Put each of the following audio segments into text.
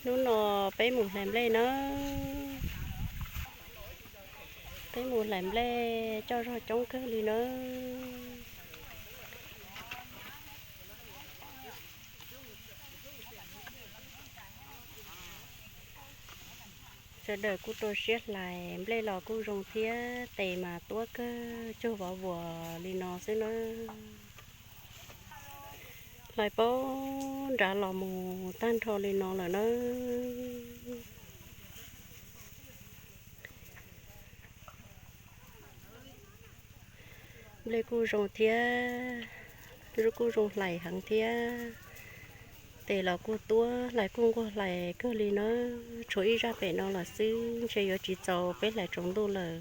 Hnub no peb mus hlais nplej nawb. Peb mus hlais nplej coj zog coob kawg li nawb. Sawv daws kuj rau siab hlais nplej los kuj zoo thiab, tes mas tuab kawg cuag vov vuas li no xwb nawb. Hlais pab nrad los mus tag nrho li no lawm nawb. Nplej kuj zoo thiab, kuj zoo hlais heev thiab. Tes los kuj tuab, hlais kuj nquag hlais kawg li nawb. Tshuav ib zaj pem no los xwb ntshe yuav tsis txaus peb hlais tsaus ntuj lawm.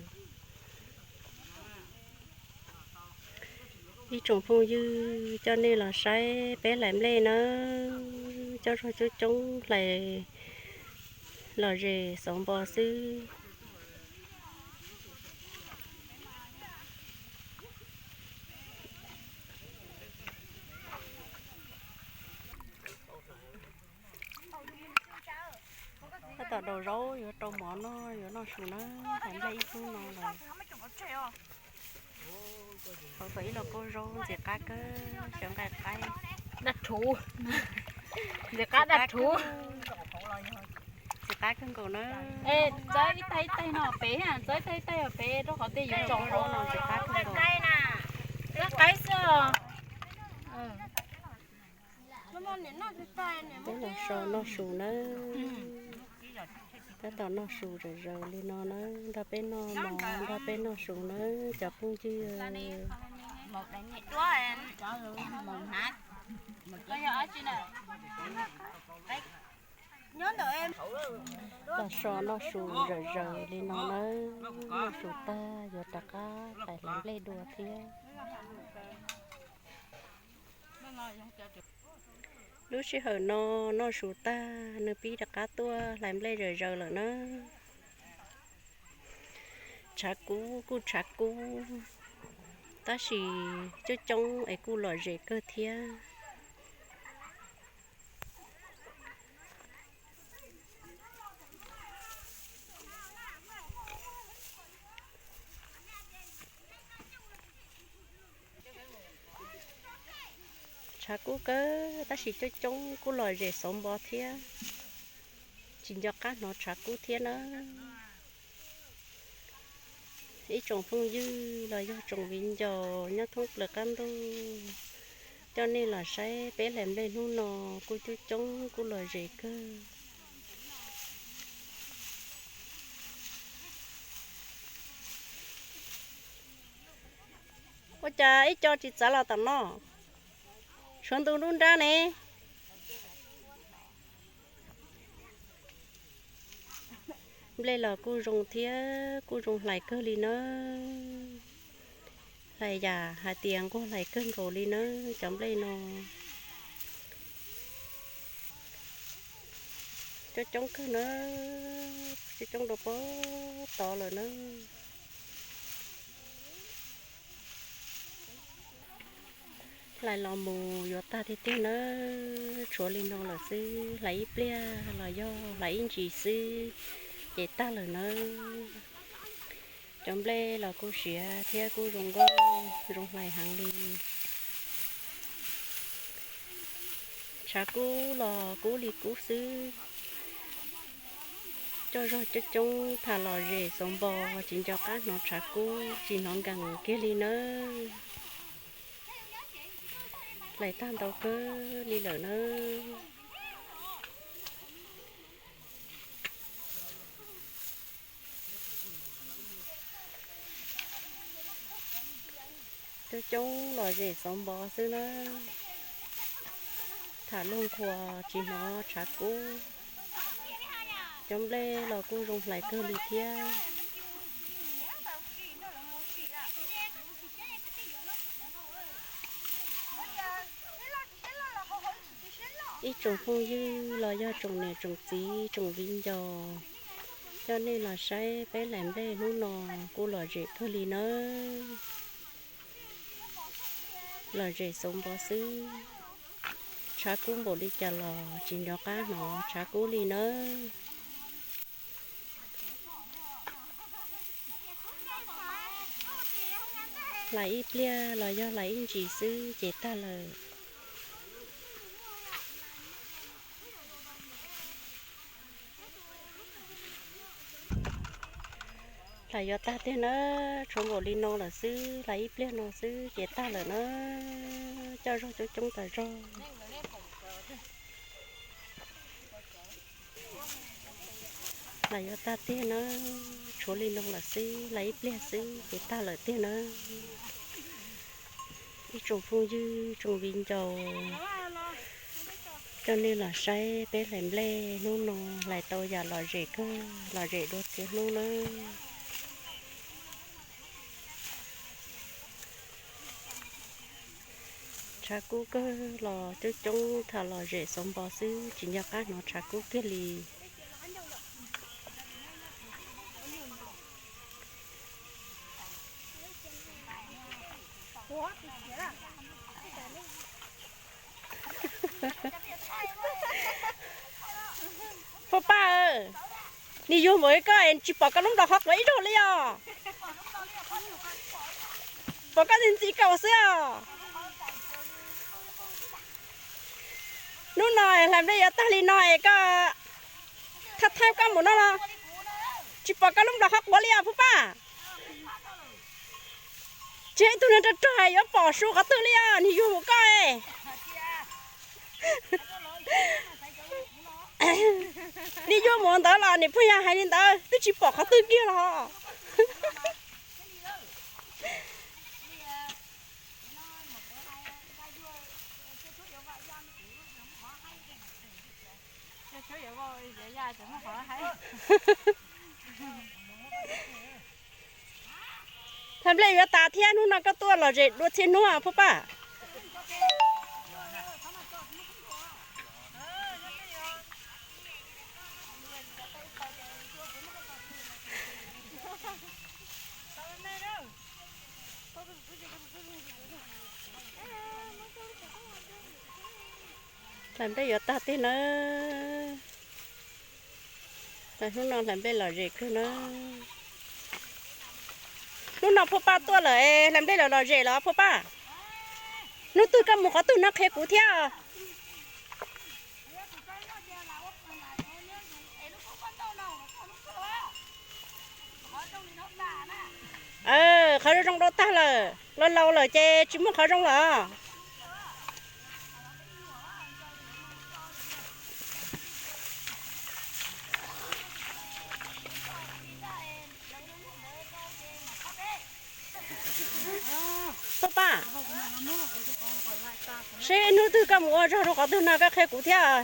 Ib tsoom phooj ywg, coj nej los saib peb hlais nplej nawb. Coj zog coob coob hlais los zes xauv npo xwb. Tab tom daus zaub yuav rau mov noj, yuav noj su nawb, hlais nplej ib hnub no los. Hauv tom ib los kauj zaub ntxim qab kawg, xyaw nqaij qaib. Daj rhuv, ntxim qab daj rhuv. Ntxim qab kawg nkaus na. Es txawb ib taig ib taig no pem, txawb ib taig ib taig pem rau qhov tej yuav tsaus hauv no ntxim qab kawg nkaus. Qaib xwb os. Peb los so noj su nawb. Tab tom noj su zom zaws li no na, nrog peb noj mov, nrog peb noj su nawb cov phooj ywg. Los so noj su zom zaws li no nawb, noj su tag yuav rov qab pais hlais nplej dua thiab. Lub sij hawm no noj su tag, nws pib rov qab tuaj hlais nplej zom zaws lawm na. Tshav kub kuj tshav kub, tab sis coob coob es kuj lom zem kawg thiab. Tshav kub kawg tab sis coob coob kuj lom zem xauv npo thiab, tsis nco qab hnov tshav kub thiab na. Ib tsoom phooj ywg los yog tsoom viv ncaus nyob thoob plaws qab ntuj, coj nej los saib peb hlais nplej hnub no kuj coob coob kuj lom zem kawg. Ua cas ib co tsis txav los tom no? Suav ntu nruab nrab ne. Nplej los kuj zoo thiab kuj zoo hlais kawg li nawb. Hlais yam hais tias nquag hlais kawg nkaus li nawb cov nplej no. Coob coob kawg nawb, coob coob rau pem tod lawm nawb. Hlais los mus yuav tag tiag tiag nawb, tshuav li no lawm xwb, hlais ib pliag los yog hlais ib ntsis xwb ces tag lawm nawb. Cov nplej los kuj siav thiab kuj zoo nkauj zoo hlais heev li. Tshav kub los kub li kub xwb, coj zog coob coob tham lom zem xauv npo, tsis nco qab hnov tshav kub tsis hnov nkees kiag li nawb. Hlais tag ntau kawg li lawm nawb. Coob coob lom zem xauv npo xwb na, tham luag nqhuas tsis hnov tshav kub. Cov nplej los kuj zoo hlais kawg li thiab. Ib tsoom phooj ywg los yog tsoom niam tsoom txiv tsoom viv ncaus, coj nej los saib peb hlais nplej hnub no kuj lom zem kawg li nawb. Lom zem xauv npo xwb. Tshav kub npaum li cas los tsis nco qab hnov tshav kub li nawb. Hlais ib pliag los yog hlais ib ntsis xwb ces tag lawm. Hlais yuav tag tiag na, tshuav npaum li no lawm xwb, hlais ib pliag no xwb ces tag lawm na. Coj zog coob coob tas zog. Hlais yuav tag tiag na, tshuav li no lawm xwb, hlais ib pliag xwb ces tag lawm tiag na. Ib tsoom phooj ywg tsoom viv ncaus, coj nej los saib peb hlais nplej hnub no hlais tau yam lom zem kawg, lom zem dua txhia hnub nawb. Tshav kub kawg los coob coob, tham lom zem xauv npo xwb tsis nco qab hnov tshav kub kiag li. Phauj Paj, nim yuag npaum li koj es tsis pom koj lub nplog qhov quav ib zaug li os. Pom koj ntxi ntxi koj ua xwb os. Hnub no hlais nplej yuav tag li no es koj thaj thaib koj mus no los tsis pom koj lub nplog qhov quav li os Phauj Paj. Tsis ib tug neeg rog rog yuav pom su qhov twg li os, nim yuag mus koj. Nim yuag mus ntawd los nim pheej yog hais li ntawd twb tsis pom qhov twg kiag los. Hlais nplej yuav tas thiab, hnub no koj tuaj lom zem dua txhia hnub Phauj Paj. Hlais nplej yuav tag tiag nawb. Hnub no hlais nplej lom zem kawg nawb. Hnub no Phauj Paj tuaj lawm es hlais nplej los lom zem los Phauj Paj? Hnub twg koj mus qhov twg no qhia kuv thiab. Qhov zoo zoo dua tag lawm, laus laus lawm ces tsis muaj qhov zoo lawm. Phauj Paj, seb hnub twg koj mus ua zog rau qhov twg no koj qhia kuv thiab.